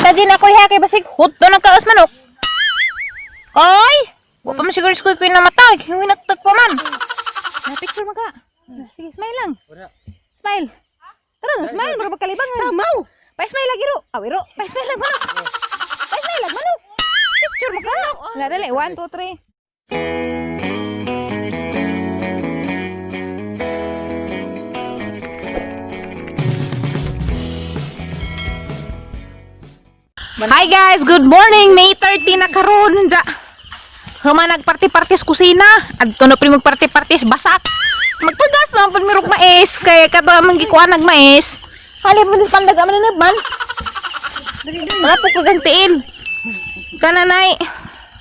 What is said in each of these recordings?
Pakita din ako ha kay basig hutdo na kaos manok. Oy! Wa pa man siguro si Kuy Kuy namatay. Hinatag pa man. Na picture man ka. Sige, smile lang. Smile. Tara, smile mura magkalibang. Samaw. Pa-smile lagi ro. Awi ro. Pa-smile lang manok. Pa-smile lang manok. Picture mo ka. Wala dali. 1 2 3. Hi guys, good morning. May 30 na karon. Ja. Huma nagparty-party sa kusina. Adto na pre magparty-party sa basak. Magpagas na pud mirog mais kay kato amang gikuan nag mais. Hali mo pandag man na man. Wala po kag tiil. Kananay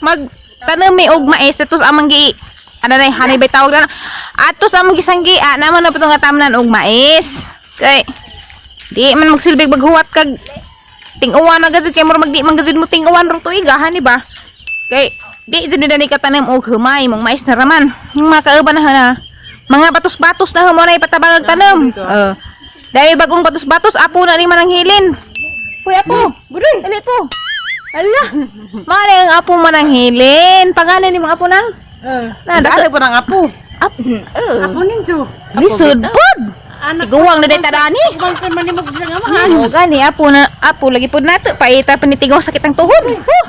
mag tanom mi og mais ato sa amang gi ano nay hanay bay tawag na ato sa amang gisanggi ah, naman na po nga tamnan og mais. Kay di man magsilbig maghuwat kag tinguan na gazid kay mura magdi man gazid mo tinguan rong tuiga hani ba kay di jud nila ni katanim og humay mong mais na raman yung mga kauban na na mga batos-batos na humo na ipatabang ang tanom dahil bagong batos-batos apo na ni manang hilin. Uy, apo budoy dali po. Ala, mao na ang apo manang hilin. Pangalan ni mga apo nang na Dali po ng apo. apo Apo ninyo. lisod pod. Anak Tiguang na day tadani. Kumalkan man ni magbilang amahan. Oo, gani, apo na, apo, lagi po nato, paita panitigaw sakit ang tuhod. Huh!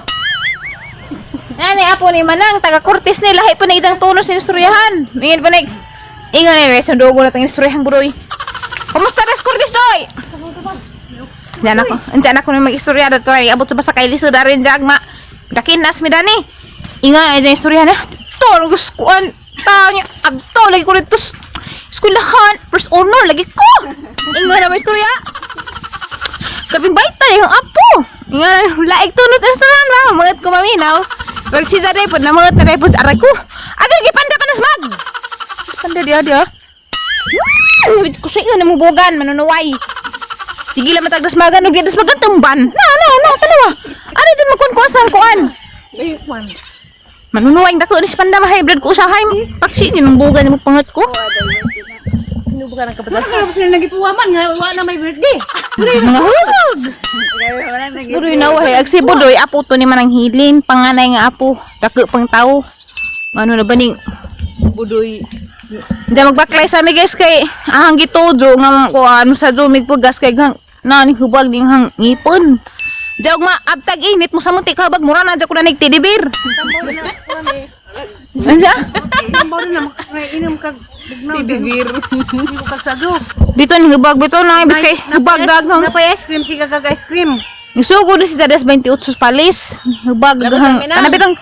Ani, apo ni Manang, taga Cortes ni, lahi po na idang tunos ni istoryahan. Ingin po na, ingon ni, sa dugo na tang istoryahan, buroy. Kumusta das Cortes, doy? Diyan ako, andyan ako na mag-istorya dito, ay abot sa basa kay Liso, darin jagma. Dakin nas mi dani. Ingon ay dyan istorya na. To, ang guskuan, tao niya, agto, lagi ko rito, eskwelahan, first honor, lagi ko. Ingon na ba istorya? Kaping baita yung apo. Nga, laig tunos restaurant ba? Mga ko maminaw. Pero si Zaday po, namangat na po sa aray ko. Ano, gipanda pa na smag! Panda diya diya. Ko sa iyo, namubugan, manunuway. Sige lang matagdas magan, ug diya magan tumban. Na, na, na, tanawa. Ano din magkunkuasan kuan? Manunuway dako ni si panda mahay blood ko usahay. Paksi ni nung bugan mo pangat ko. Sinubukan ang kabataan. Wala ka sila nagipuwaman nga wa na may birthday. Mga hugag. Budoy na wahay. Ag si Budoy, apo to ni manang hilin. Panganay nga apo. Dako pang tao. Ano na ba ning Budoy. Hindi magbaklay sa ami guys kay ahang gitujo nga ko ano sa jumig pugas kay gang na ni hubag ning hang ngipon. Diya og maabtag init mo sa munti kabag mura na dya ko na nagtidibir. Ano? Tambaw na inom kag bugnaw. Bibir. Hindi ko kag sago. Dito ni hubag bito na ibis kay hubag dag hang. Napay ice cream siga kag ice cream. Nisugo ni si Dades 28 palis. Hubag hang. Ano bitong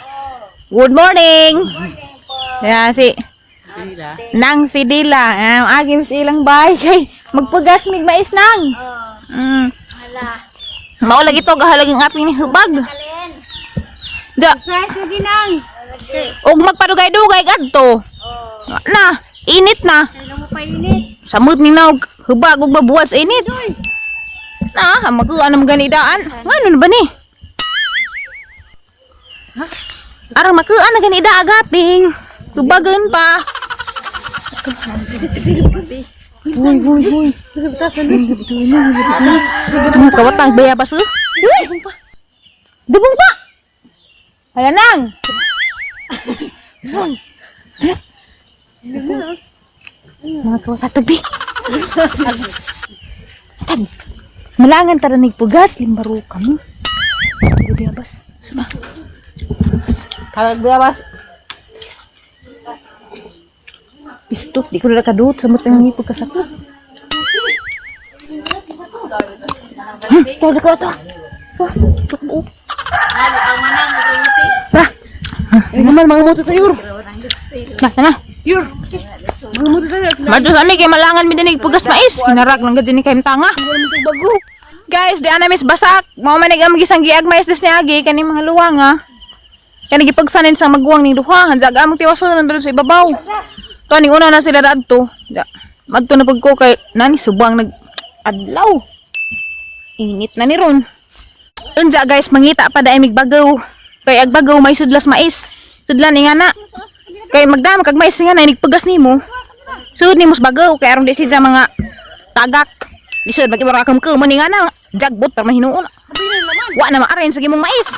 Good morning. Ya si Nang Fidela, ang agim sa ilang bahay kay magpagas mig mais nang. Mao lagi to gahalag ang aping ni hubag. Da, Size lagi nang. og magpadugay-dugay kadto. Na, init na. Kailan mo painit. Samot ni na og hubag og mabuhat sa init. Na, makuha na gani daan. Ngano na ba ni? Arang makuha na gani da agaping. Hubagan pa. Huy, huy, huy. Mga kawatang bayabas eh. Uy! Dubong pa! Hala nang! Mga kawatang tabi. Tag. Malangan tara nagpugas, limbaro ka mo. Pero bayabas. Suma. Kag bayabas. Pistot, di ko na nakadut. Samot ang ngipog kasako. Huh, ko ito. Ito ko. Tara. Ay naman mga moto tayo. Na, na. Yur. Mga moto tayo. Madto sa ami kay malangan mi dinig pugas mais. Hinarag lang gid ni kay tanga. Bago. Guys, di ana mis basak. Mao man ang gisang giag mais des niagi kani mga luwang ah. Kani gipagsanin sa maguwang ning duha. Handag among tiwason nandun sa ibabaw. To ning una na sila radto. Da. Madto na pag ko kay nani subang nag adlaw. Init na ni ron. Unja guys, mangita pa dai mig bagaw. Kay ag bagaw may sudlas mais. Sudlan nga na. Kay magdama kag mais nga na nigpagas nimo. Sud nimo sa bagaw kay aron di siya mga tagak. Lisod magibara kam ko man nga na jagbot para mahinuon. Abi na naman. Wa na ma-arrange sa imong mais.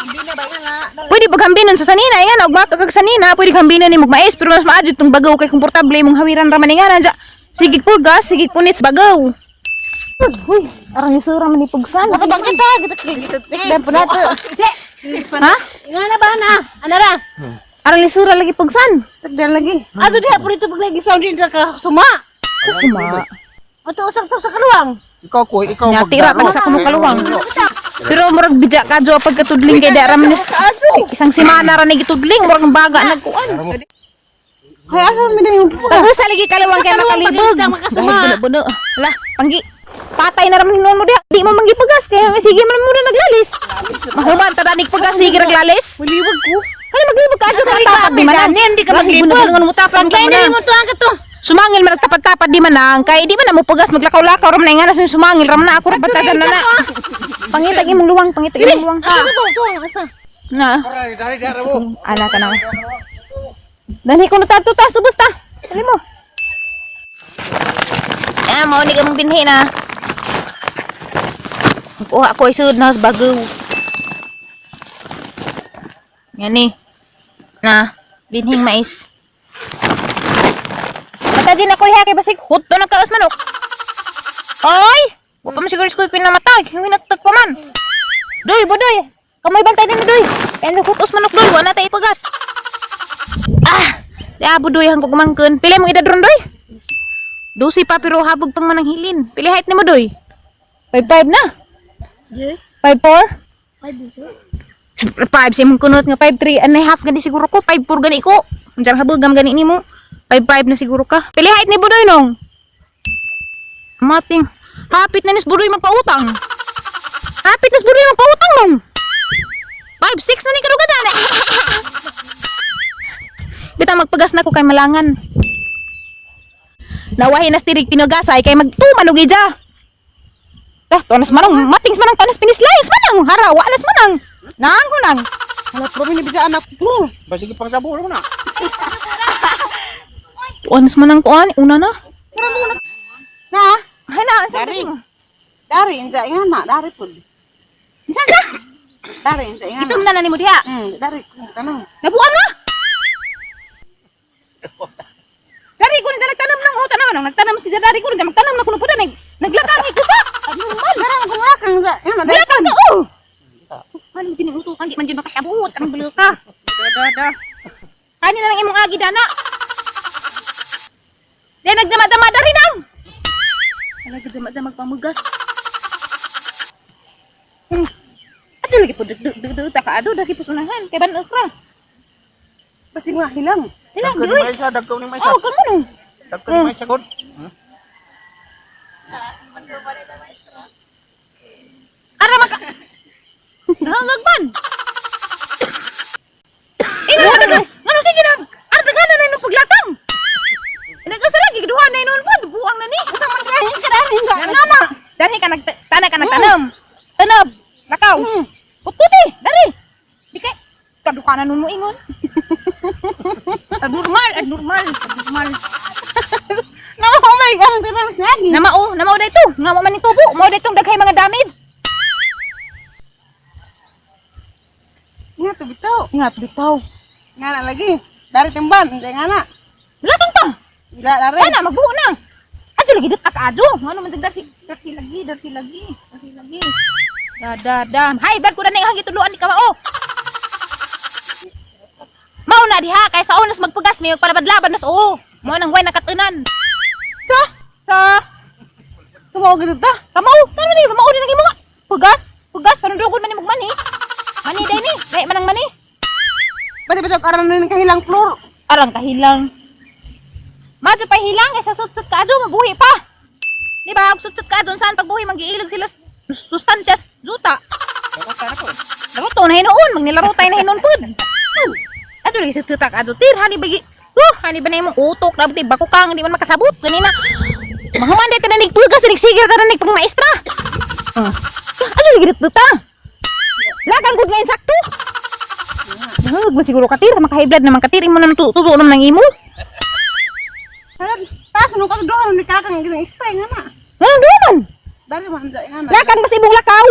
Hindi na ba nga? Pwede paghambinon sa sanina, nga og bata kag sanina, pwede hambinon nimo mais pero mas maadyo tong bagaw kay komportable imong hawiran ra man nga na. Sige pulgas, sige punits bagaw. Uy, arang isura man ni pugsan. Bakit ta? Kita kita tikdan po nato. Ha? Nga na ba na? Ano ra? Arang lisura lagi pugsan. Tikdan lagi. Ato diha po rito pag lagi sound din ka suma. Suma. Ato usap sa kaluwang. Ikaw ko, ikaw Nya tira pag sa kuno kaluwang. Pero murag bidya ka jo pagkatudling kay dara man isang semana ra ni gitudling murag baga nagkuan. Kaya asa man yung Pag sa lagi kalawang kay Kaluwang, makalibog. pag makasuma. Dahil buno-buno. Lah, panggi patay na raman hinuon mo diha. Di mo manggipagas kaya sige man mo na naglalis. Mahuman ta danig pagas sige naglalis. Mulibog ko. Kaya maglibog ka adto ka tapad di man. Hindi ka maglibog. Buno-buno mo tapad ka Kaya man. mo to ang kato. Sumangil man nagtapat-tapat di man ang kay di man na mo pagas maglakaw-lakaw ram na nga na sumangil ram na ako ra batadan na na. Pangitag imong luwang, pangitag imong luwang. Asa to to asa. Na. Dari dari mo. Ala ka na. Dali ko na tato ta, subos ta. Dali mo. Ah, mao ni ka mong binhi na. Kuha ko isud na sa bagaw. Yan eh. Na, binhing mais. Mata din ako iha kay basig hutto na kaos manok. Oy! Wa pa man siguro sa kuy namatay. Hinatag pa man. Doy, bodoy. Kamoy bantay ni doy. Kaya hutos manok doy, wa na tay ipagas. Ah, di budoy hangko kumangkon. Pila mong edad ron doy? 12 pa pero habog pang mananghilin. Pila height nimo doy? 5'5 na. Yeah. 5'4? 5 5 sa imong kunot nga 5'3 and a half gani siguro ko, 5'4 gani ko. Unsa habog gam gani nimo? 5'5 na siguro ka. Pila height ni Budoy nong? Mating. Hapit na nis Budoy magpautang. Hapit na Budoy magpautang nong. 5'6 na ni karuga dyan. Bitaw magpagas na ko kay malangan. Nawahin na stirig pinugasay kay magtuman og ija. Tah, tuanas manang, matings manang, tuanas pinislayas manang, hara, walas manang. Nang hunang. Ala pro ni bisa anak ko. Basig pang sabo mo na. Tuanas manang tuan, una na. Na. Hana, sa Dari. Dari inja nga na dari pud. Isa sa. Dari inja nga. Itom na na nimo diha. Dari tanong. Nabuan na. Dari ko nang nagtanam nang oh, tanaw nang nagtanam si dari ko nang magtanam na kuno pud nag naglakang ni kusa. Abnormal. Darang ko kang nga na Wala kang oh. Ano mo tinutukan di man jud makasabot ang bulo ka. Da da da. Kani na lang imong agi dana. Di nagdama-dama dari nang. Ala gdama-dama magpamugas. Ato lagi po dug dug dug ta ka ado dagi po sunahan kay ban okra. Basi nga hilang. Ilang Dagko ni di oy. Maisa, dagko ni Maisa. Oh, kamo no. Dagko ni Maisa god. Ara maka. Nahangag man. Ina na ngano sige na. Ara daghan na nung paglakang. Nagasa lagi giduha na inon po buang na ni. Usa man kay ka dari nga. Nga na. Dali ka nag tana ka nagtanom. Tanob, lakaw. Putputi, dali. Di kay kadukanan nun mo ingon. Abnormal, abnormal, abnormal. No, oh my God, ang nagi. Namao, namao dito. Nga mo man ni tubo, mao ditong daghay mga damage. Nga to bitaw. Nga bitaw. Nga na lagi. Dari timban, inja nga na. Lakang pa. Ila dari. Ana magbuo na. Adyo lagi dito adyo. Ngano man dagdag dati lagi, dati lagi, dati lagi. Da da da. Hay, bad ko na ning gituluan ni kamao. Mao na diha kay sa onas magpagas may magpalabad-labad nas oo. Mao nang way nakatunan. Sa sa Tumaw gid ta. kamao, tano ni mao ni nang imo. Pagas, pagas panundugon man ni mani. Mani day ni, dai man ang mani. Pati bitaw karon ni kahilang floor. Arang kahilang. Madyo pa hilang kay sa sutsut ka ado mabuhi pa. Di ba? Ug Sutsut ka adon saan pagbuhi magiilog sila sustansyas juta. Laro to na hinuon, magnilaro tayo na hinuon pud. Ado lagi sutsuta ka ado tir hani bagi. Hani ba na imong utok na buti bako kang hindi man makasabot kanina. Mahuman day tanan nagtugas nagsigir tanan pang maestra. Ano lagi dito ta? Lagang gud nga insakto. Nahag mo siguro katir, makahiblad naman katir, imo naman tuzo naman ang imo. Sarap. Taas nung ka doon ni kakang gid spray nga na. Ganun doon man. Dari man inja nga na. Lakang basta imong lakaw.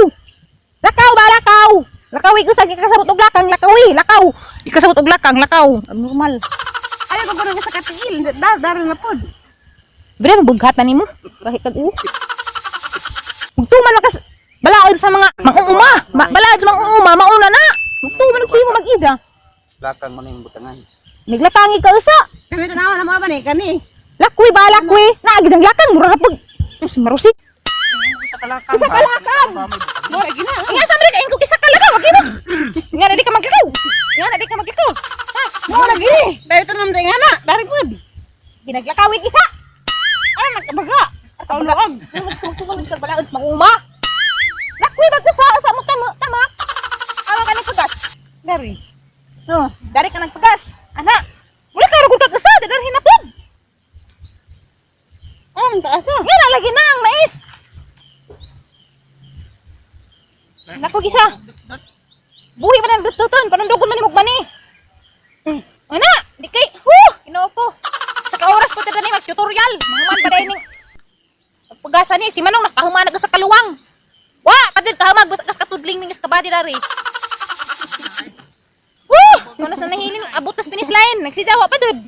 Lakaw ba lakaw? Lakaw ikaw sa kasabot og lakang, lakaw eh, lakaw. Ikasabot og lakang, lakaw. Abnormal. Ayaw ko ganun sa katiil. Dar, dar na pod. Bre, mabughat na nimo. Kahit kag u. Magtuman makas balaod sa mga manguuma. Balaod sa manguuma, mauna na. Magtuman og mo mag-ida. Lakang mo na yung butangan. Naglakang ikaw usa. Kami tanawa na mga ba ni kani. Lakoy ba lakoy? Naagid ang lakang mura na pag Sus, marusik. Sa kalakang. Sa kalakang. Mura gina. Nga sa mga ko kisa kalakaw, wag mo. Nga na di ka maglakaw. Nga na di ka maglakaw. Ha, mo lagi. Dari tanam sa nga na. Dari pod. Ginaglakawin isa. Ay nagkabaga. Kaulaag. Tungkol sa balaod manguma. Lakoy ba sa sa mo tama tama. Awa ka nagpagas. Dari. No, dari ka nagpagas. Ana, wala ka rugod kag usa, dadarhin na pud. Ang taas ah. Nga na lagi na ang mais. Nako gisa. Buhi pa nang dututon, panundugon man ni mani. Ana, di kay, huh, Ginoo ko. Sa kaoras ko tada ni mag-tutorial, manguman pa ning pagpagasa ni si Manong nakahuman na sa kaluwang. Wa, padid kahamag basta kas katudling ning kabady dari. Woo! Kuno sa nahilin abot tas finish line, nagsijawa pa dud.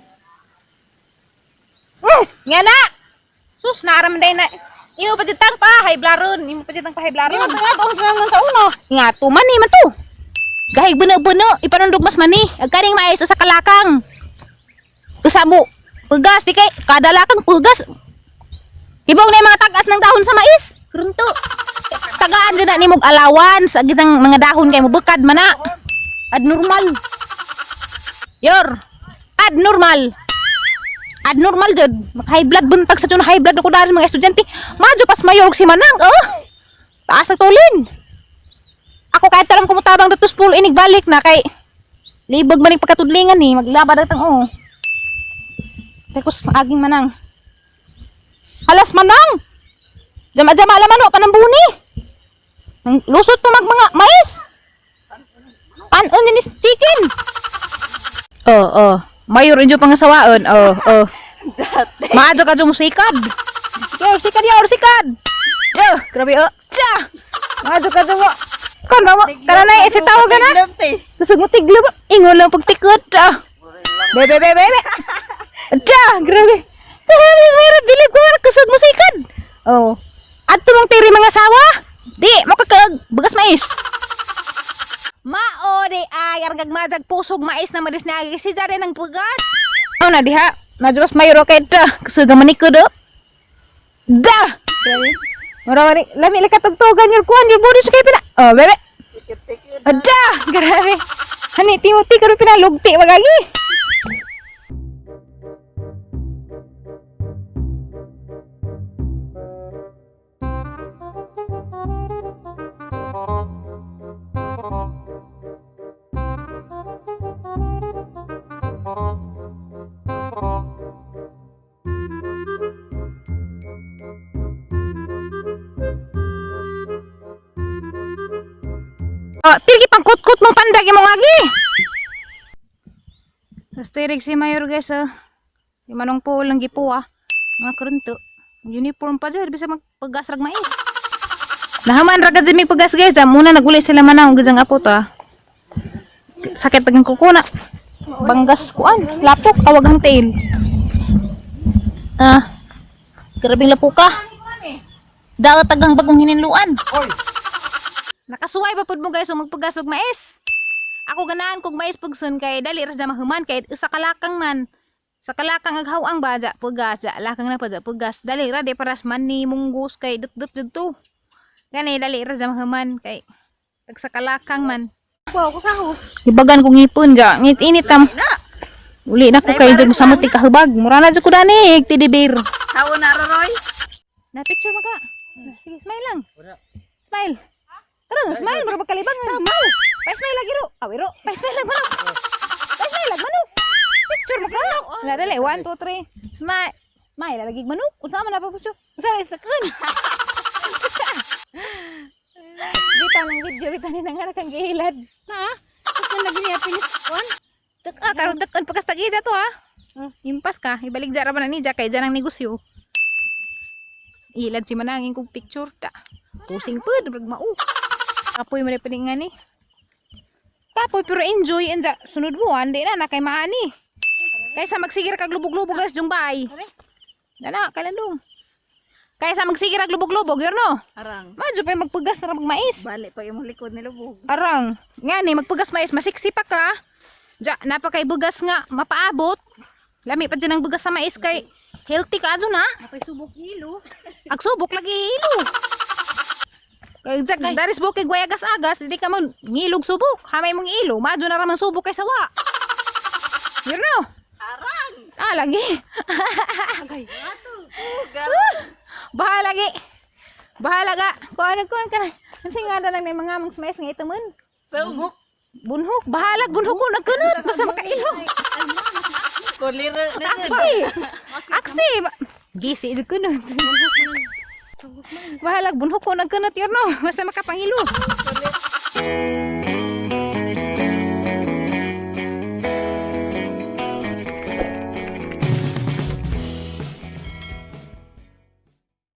Nga na. Sus, naaram day na. Imo pa jud tang pa, high blaron. Imo pa jud tang pa high Di blaron. mo tungod ang sa sa una. Nga to man eh, man to. Gahig buno-buno, ipanundog mas mani. Ag kaning mais sa kalakang. Usa mo, pugas di kay kada lakang pugas. Ibong na yung mga tagas ng dahon sa mais. Krunto. Tagaan jud na nimog allowance ag isang mga dahon kay mubukad man na. Abnormal. Yor. Abnormal. Abnormal jud. Maka high blood buntag sa tuna high blood ako dahil mga estudyante. Madyo pas mayor og si Manang, oh. Taas ang tulin. Ako kahit tarang kumutabang datos pool inig balik na kay libog man ning pagkatudlingan ni maglaba datang oh. Tekos maaging manang. Halas manang. Jama-jama laman ho panambuni. Ang lusot pa mag mga mais. Panon ni chicken. Oh, oh. Mayor inyo pangasawaon. Oh, oh. Maadyo ka mo sikad. Yo, sikad yo, sikad. Yo, grabe oh. Tsa. Maadyo ka mo. Kon ba mo? Tara na, isi tawag ka na. Tusog mo tiglo ba? Ingon lang pagtikot. Ah. Bebe, bebe, bebe. Tsa, grabe. Grabe, meron bilib ko kusog mo sikad. Oh. Adto mong tiri mga sawa. Di, mo kakaag bagas mais. Mao di ay argag majag pusog mais na madis na si jare ng pugas. Oh na diha. Madros mayro kay ta. Kusog man ni kudo. Da. Grabe. Mura mani, lami laka tugtugan your kuan your body sa kay pina. Oh, bebe. Ada, grabe. Hani Timothy karon pinalugti magagi. Oh, tirgi pang kut-kut mong pandag imong agi. Tirig si Mayor guys oh. Yung manong po lang gipo ah. Mga krunto. Uniform pa dyan, bisa magpagas rag mais. Nahaman ra gad mi pagas guys. Ah. Muna naguli sila manang gud ang apo to ah. Sakit pag kuko na. Banggas kuan, lapok awag ang tail. Ah. Grabing lapuka. Daot agang bagong hininluan. Oy! Nakasuway pa pud mo guys og magpagas og mais. Ako ganahan kog mais pugson kay dali ra sa mahuman kay usa ka lakang man. Sa kalakang aghawang ba ja pugas ja lakang na pud ja pugas dali ra di paras mani munggus kay dut-dut dudto. Gani dali ra sa mahuman kay tag sa kalakang man. Wow, ko kaho. Gibagan kong ngipon ja ngit init tam. Uli na ko kay jag samot ti kahubag. Mura na jud ko dani teddy bear. Hawo na Roy. Na picture mo ka. Sige, smile lang. Wala. Smile. Tara, smile, mura magkalibang. Sama. Pa-smile lagi ro. Awi ro. Pa-smile lang manok. Pa-smile lang manok. Picture mo ka. Wala dali, 1 2 3. Smile. Smile lagi manok. Unsa man na pa picture? Unsa man sa kun? Bitaw ng video, bitaw ni nanganak ang gihilad. Na. Tukon lagi niya pinis kon. Tek ah, karon tek pagkas tag-ija to ah. Impas ka, ibalik dyan ra ba na ni kay dyan ang negosyo. Ilad si manangin kong picture ta. Pusing pud, murag mao. Kapoy mo na piningan ni. Kapoy pero enjoy anja sunod buwan di na na kay maani. Kaysa magsigir kag lubog-lubog ras jumbay. Dana kalandong. Kaysa magsigir kag lubog-lubog yor no. Arang. Madyo pa magpugas na mais. Balik pa imong likod ni lubog. Arang, nga ni magpugas mais masiksi pa ka. Ja, napakay bugas nga mapaabot. Lami pa dyan ang bugas sa mais kay healthy ka adto na. Napay subok hilo. Ag subok lagi ilo. Kay jak daris bukid guayagas-agas, di ka mo ngilog subok. Hamay mong ilo, madyo na raman subok kay sawa. You know? Arang. Ah, lagi. Agay. Bahala lagi. Bahala ka. Kuan kuan ka na. Kasi nga na lang may mga among mais nga ito man. Subok. Bunhok, bahalag bunhok ko nagkunot basta makailo. Kolera na. Aksi. Aksi. Gisi jud kunot. Bahalag bunhok ko nagkunot yun no. Basta makapangilo.